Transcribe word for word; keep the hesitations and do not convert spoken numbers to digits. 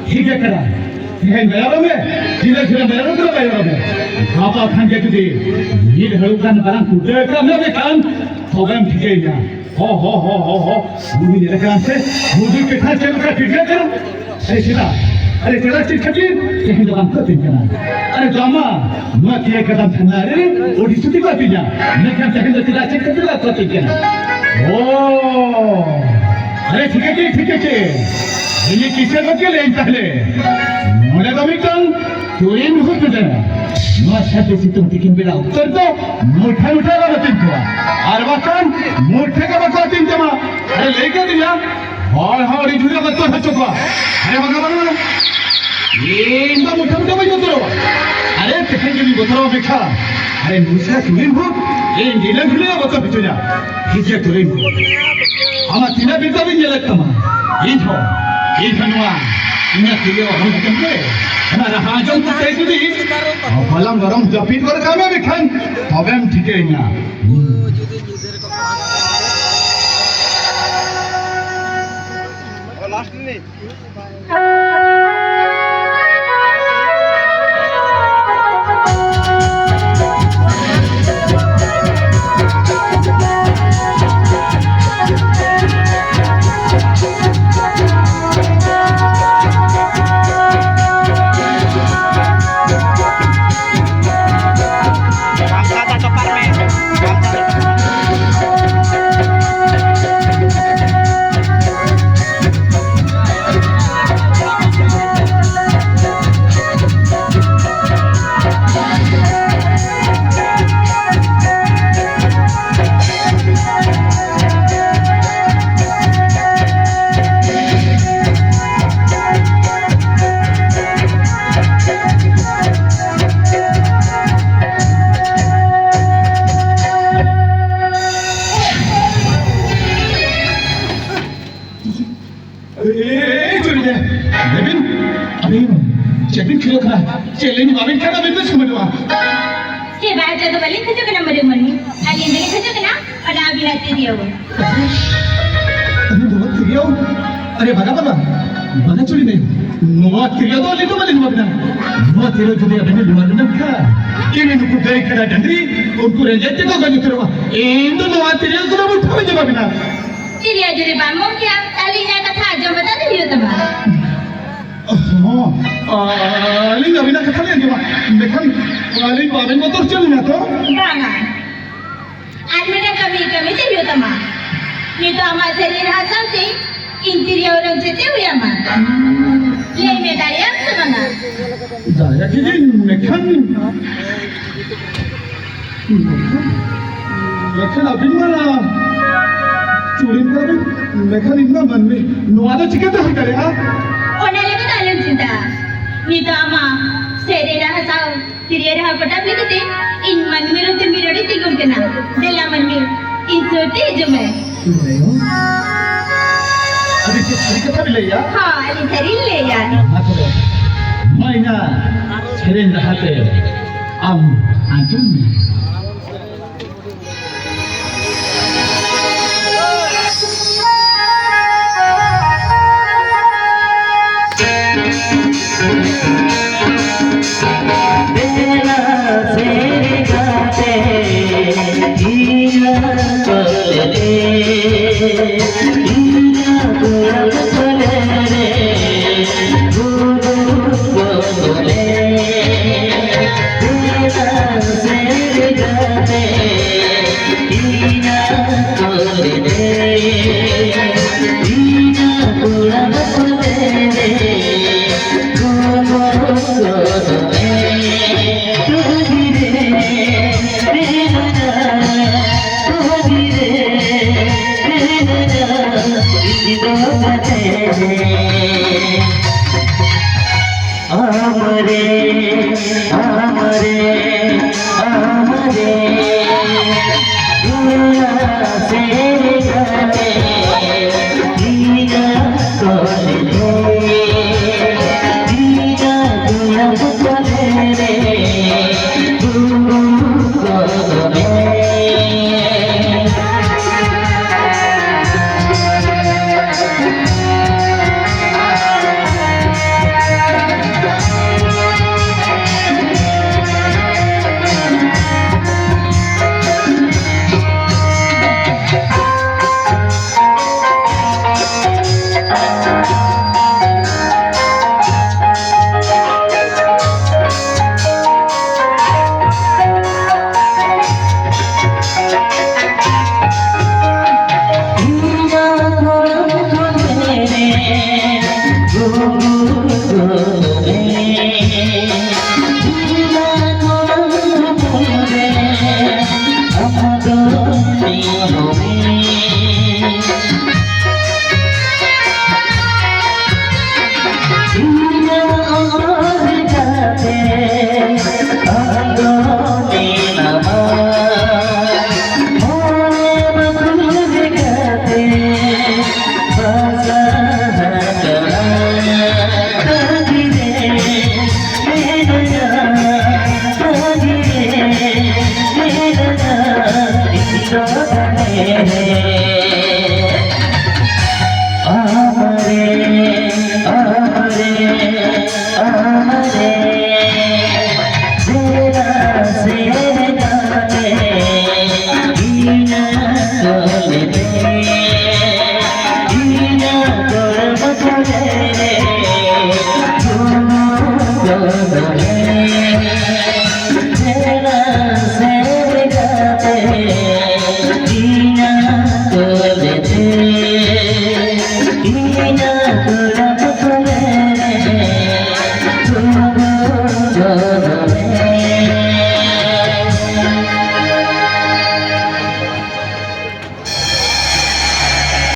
ᱴᱷᱤᱠ ᱜᱮ ᱠᱟᱱᱟ᱾ ᱛᱮᱦᱮᱧ ᱵᱮᱲᱟ ᱨᱚᱢᱮ, ᱛᱤᱱᱟᱹᱜ ᱡᱷᱟᱹᱞ ᱵᱮᱲᱟ ᱨᱚᱢ ᱠᱟᱱᱟ ᱵᱮᱲᱟ ᱨᱚᱢᱮ᱾ ᱜᱟᱯᱟ ᱠᱷᱟᱱ ᱜᱮ ᱡᱩᱫᱤ ᱢᱤᱫ ᱦᱟᱹᱲᱩᱵ ᱜᱟᱱ ᱵᱟᱞᱟᱝ ᱠᱩᱰᱟᱹ ᱠᱟᱜ ᱢᱮ ᱢᱮᱠᱷᱟᱱ, ᱛᱚᱵᱮᱢ ᱴᱷᱤᱠᱟᱹᱭᱟ᱾ ᱦᱚ, ᱦᱚ, ᱦᱚ, ᱦᱚ, ᱦᱚ᱾ ᱩᱱᱤ ᱧᱮᱞᱮ ᱠᱟᱱᱟ ᱥᱮ, ᱩᱱᱤ ᱯᱮᱴᱷᱟ ᱪᱮᱫ ᱞᱮᱠᱟ ᱴᱷᱤᱠᱟᱹ ᱠᱟᱱᱟ? ᱟᱨᱮ ᱪᱮᱫᱟᱜ? ᱟᱨᱮ ᱪᱮᱫᱟᱜ ᱪᱮᱫ ᱠᱷᱟᱹᱛᱤᱨ ᱛᱮᱦᱮᱧ ᱫᱚ ᱵᱟᱝ ᱠᱚ ᱟᱹᱛᱤᱧ ᱠᱟᱱᱟ? ᱟᱨᱮ ᱡᱟᱢᱟ, ᱱᱚᱣᱟ ᱛᱤᱭᱟᱹ ᱠᱟᱫᱟᱢ ᱛᱷᱟᱱᱟ ᱨᱮ ᱟᱹᱰᱤ ᱥᱩᱛᱤ ᱠᱚ ᱟᱹᱛᱤᱧᱟ᱾ ᱢᱮᱱᱠᱷᱟᱱ ᱛᱮᱦᱮᱧ ᱫᱚ ᱪᱮᱫᱟᱜ ᱪᱮᱫ ᱠᱷᱟᱹᱛᱤᱨ ᱵᱟᱝ ᱠᱚ ᱟᱹᱛᱤᱧ ᱠᱟᱱᱟ? ᱚ, ᱟᱨᱮ ᱴᱷᱤᱠ ᱟᱪᱷᱮ, ᱴᱷᱤᱠ ᱟᱪᱷᱮ᱾ ᱤᱧ ᱠᱤᱥᱟᱹ ᱜᱚᱫ ᱠᱮᱫ ᱞᱮᱭᱟᱹᱧ ᱛᱟᱦᱞᱮ᱾ ᱱᱚᱰᱮ ᱫᱚ ᱢᱤᱫᱴᱟᱝ ᱪᱩᱲᱤᱱ ᱵᱷᱩᱛ ᱢᱮᱱᱟᱭᱟ᱾ ᱱᱚᱣᱟ ᱥᱟᱹᱨᱫᱤ ᱥᱤᱛᱩᱝ ᱛᱤᱠᱤᱱ ᱵᱮᱲᱟ ᱚᱠᱛᱚ ᱨᱮᱫᱚ ᱢᱩᱴᱷᱟᱹ ᱢᱩᱴᱷᱟᱹ ᱟᱞᱚᱢ ᱟᱹᱛᱤᱧ ᱠᱚᱣᱟ᱾ ᱟᱨ ᱵᱟᱠᱷᱟᱱ ᱢᱩᱴᱷᱟᱹ ᱜᱮ ᱵᱟᱠᱚ ᱟᱹᱛᱤᱧ ᱛᱟᱢᱟ᱾ ᱟᱨᱮ ᱞᱟᱹᱭ ᱠᱟᱫᱤᱧᱟ, ᱦᱚᱲ ᱦᱚᱸ ᱟᱹᱰᱤ ᱡᱳᱨᱮ ᱵᱚᱛᱚᱨ ᱦᱚᱪᱚ ᱠᱚᱣᱟ᱾ ᱟᱨᱮ ᱵᱟᱝᱟ, ᱵᱟᱝᱟ, ᱤᱧ ᱫᱚ ᱢᱩᱴᱷᱟᱹ ᱢᱩᱴᱷᱟᱹ ᱵᱟᱹᱧ ᱵᱚᱛᱚᱨᱚᱜᱼᱟ᱾ ᱟᱨᱮ ᱛᱮᱦᱮᱧ ᱡᱩᱫᱤᱧ ᱵᱚᱛᱚᱨᱚᱜᱼᱟ ᱢᱮᱠᱷᱟᱱ, ᱟᱨᱮ ᱱᱩᱭ ᱥᱟᱞᱟ ᱪᱩᱲᱤᱱ ᱵᱷᱩᱛ ᱤᱧ ᱰᱷᱤᱞᱟᱹ ᱰᱷᱤᱞᱟᱹ ᱵᱚᱛᱚᱨ ᱦᱚᱪᱚᱧᱟ᱾ ᱴᱷᱤᱠ ᱜᱮᱭᱟ ᱪᱩᱲᱤᱱ ᱵᱷᱩᱛ, ᱟᱢᱟᱜ ᱛᱤᱱᱟᱹᱜ ᱵᱤᱨᱫᱟᱹ ᱵᱤᱱ ᱧᱮᱞᱮᱫ ᱛᱟᱢᱟ? ᱤᱧ ᱦᱚᱸ, ᱤᱧ ᱦᱚᱸ ᱱᱚᱣᱟ ᱤᱧᱟᱹᱜ ᱛᱤᱨᱭᱳ ᱚᱦᱚᱢ ᱦᱟᱹᱴᱤᱧ ᱠᱮ᱾ ᱚᱱᱟ ᱨᱟᱦᱟ ᱟᱸᱡᱚᱢ ᱠᱟᱛᱮ ᱡᱩᱫᱤ ᱵᱟᱞᱟᱢ ᱜᱚᱨᱚᱢ ᱡᱟᱹᱯᱤᱫ ᱜᱚᱫ ᱠᱟᱜ ᱢᱮ ᱢᱮᱠᱷᱟᱱ, ᱛᱚᱵᱮᱢ ᱴᱷᱤᱠᱟᱹᱭᱟ᱾ ᱞᱟᱥᱴ ᱨᱤᱱᱤᱡ᱾ ᱮᱭ, ᱪᱩᱨᱤ ᱜᱮ᱾ ᱞᱟᱹᱭ ᱵᱤᱱ, ᱟᱹᱵᱤᱱ ᱪᱮᱫ ᱵᱤᱱ ᱠᱷᱮᱞᱳᱜ ᱠᱟᱱᱟ? ᱪᱮᱫ ᱞᱟᱹᱭ ᱵᱤᱱ ᱵᱟᱵᱤᱱ ᱠᱷᱮᱞᱳᱜ, ᱟᱹᱵᱤᱱ ᱵᱤᱱ ᱥᱚᱢᱚᱭᱚᱜᱼᱟ? ᱪᱮᱫ ᱵᱟᱭ ᱪᱮᱫ ᱫᱚ ᱵᱟᱹᱞᱤᱧ ᱠᱷᱚᱡᱚᱜ ᱠᱟᱱᱟ, ᱢᱟᱹᱨᱤ ᱢᱟᱹᱱᱢᱤ᱾ ᱟᱹᱞᱤᱧ ᱫᱚᱞᱤᱧ ᱠᱷᱚᱡᱚᱜ ᱠᱟᱱᱟ, ᱚᱱᱟ ᱟᱹᱵᱤᱱᱟᱜ ᱛᱤᱨᱭᱳ᱾ ᱟᱹᱵᱤᱱ ᱫᱚ ᱛᱤᱨᱭᱳ? ᱟᱨᱮ ᱵᱟᱵᱟ, ᱵᱟᱵᱟ, ᱵᱟᱝᱟ ᱪᱩᱲᱤ ᱢᱮ, ᱱᱚᱣᱟ ᱛᱤᱨᱭᱳ ᱫᱚ ᱟᱹᱞᱤᱧ ᱫᱚ ᱵᱟᱹᱞᱤᱧ ᱮᱢᱟ ᱵᱤᱱᱟ᱾ ᱱᱚᱣᱟ ᱛᱤᱨᱭᱳ ᱡᱩᱫᱤ ᱟᱵᱤᱱ ᱵᱤᱱ ᱮᱢᱟ ᱵᱤᱱᱟ ᱠᱷᱟᱱ, ᱤᱧ ᱱᱩᱠᱩ ᱜᱟᱹᱭ ᱠᱟᱰᱟ ᱰᱟᱝᱨᱤ ᱩᱱᱠᱩ ᱨᱮᱸᱜᱮᱡ ᱛᱮᱠᱚ ᱜᱚᱡ ᱩᱛᱟᱹᱨᱚᱜᱼᱟ᱾ ᱤᱧ ᱫᱚ ᱱᱚᱣᱟ ᱛᱤᱨᱭᱳ ᱠᱚᱫᱚ ᱢᱩᱴᱷᱟᱹ ᱵᱟᱹᱧ ᱮᱢᱟ ᱵᱤᱱᱟ᱾ ᱛᱤᱨᱭᱳ ᱡᱩᱫᱤ ᱵᱟᱢ ᱮᱢᱚᱜ ᱜᱮᱭᱟ, ᱛᱟᱦᱞᱮ ᱤᱧᱟᱜ ᱠᱟᱛᱷᱟ ᱟᱸᱡᱚᱢ ᱠᱟᱛᱮ ᱫᱚ ᱦᱩᱭᱩᱜ ᱛᱟᱢᱟ᱾ ᱦᱚᱸ, ᱟᱹᱞᱤᱧ ᱟᱹᱵᱤᱱᱟᱜ ᱠᱟᱛᱷᱟ ᱞᱤᱧ ᱟᱸᱡᱚᱢᱟ, ᱢᱮᱱᱠᱷᱟᱱ ᱟᱹᱞᱤᱧ ᱵᱟᱵᱮᱱ ᱵᱚᱛᱚᱨ ᱦᱚᱪᱚ ᱞᱤᱧᱟ ᱛᱚ? ᱵᱟᱝᱟ, ᱟᱨ ᱢᱤᱫᱴᱟᱝ ᱠᱟᱹᱢᱤ, ᱠᱟᱹᱢᱤ ᱛᱮ ᱦᱩᱭᱩᱜ ᱛᱟᱢᱟ᱾ ᱱᱤᱛᱚᱜ ᱟᱢᱟᱜ ᱥᱮᱨᱮᱧ ᱨᱟᱦᱟ ᱥᱟᱶᱛᱮ ᱤᱧ ᱛᱤᱨᱭᱳ ᱚᱨᱚᱝ ᱪᱮᱫ ᱮ ᱦᱩᱭ ᱟᱢᱟ? ᱞᱟᱹᱭ ᱢᱮ, ᱫᱟᱲᱮᱭᱟᱜ ᱟᱢ ᱥᱮ ᱵᱟᱝᱟ? ᱫᱟᱲᱮᱭᱟᱜ ᱜᱮᱭᱟᱹᱧ, ᱢᱮᱱᱠᱷᱟᱱ, ᱢᱮᱱᱠᱷᱟᱱ ᱟᱹᱵᱤᱱ ᱢᱟ ᱪᱩᱲᱤ ᱠᱚ ᱵᱤᱱ, ᱢᱮᱱᱠᱷᱟᱱ ᱤᱧ ᱢᱟ ᱢᱟᱹᱱᱢᱤ, ᱱᱚᱣᱟ ᱫᱚ ᱪᱤᱠᱟᱹᱛᱮ ᱦᱩᱭ ᱫᱟᱲᱮᱭᱟᱜᱼᱟ? ᱚᱱᱟ ᱞᱟᱹᱜᱤᱫ ᱟᱞᱚᱢ ᱪᱤᱱᱛᱟᱹᱜᱼᱟ, ᱱᱤᱛᱚᱜ ᱟᱢᱟᱜ ᱥᱮᱨᱮᱧ ᱨᱟᱦᱟ ᱥᱟᱶ ᱛᱤᱨᱭᱳ ᱨᱟᱦᱟ ᱯᱚᱴᱟᱵ ᱞᱟᱹᱜᱤᱫ ᱛᱮ ᱤᱧ ᱢᱟᱹᱱᱢᱤ ᱨᱩᱯ ᱛᱮ ᱢᱤᱨᱚᱲᱤ ᱛᱤᱸᱜᱩᱱ ᱠᱟᱱᱟ᱾ ᱫᱮᱞᱟ ᱢᱟᱹᱱᱢᱤ, ᱤᱧ ᱥᱩᱨ ᱛᱮ ᱦᱤᱡᱩᱜ ᱢᱮ᱾ ᱟᱹᱰᱤ ᱥᱟᱹᱨᱤ ᱠᱟᱛᱷᱟ ᱵᱤᱱ ᱞᱟᱹᱭᱟ᱾ ᱦᱚᱸ, ᱟᱹᱰᱤ ᱥᱟᱹᱨᱤᱧ ᱞᱟᱹᱭᱟ᱾ ᱢᱟ ᱛᱚᱵᱮ, ᱱᱚᱣᱟ ᱤᱧᱟᱹᱜ ᱥᱮᱨᱮᱧ ᱨᱟᱦᱟ ᱛᱮ ᱟᱢ ᱟᱸᱡᱚᱢ ᱢᱮ᱾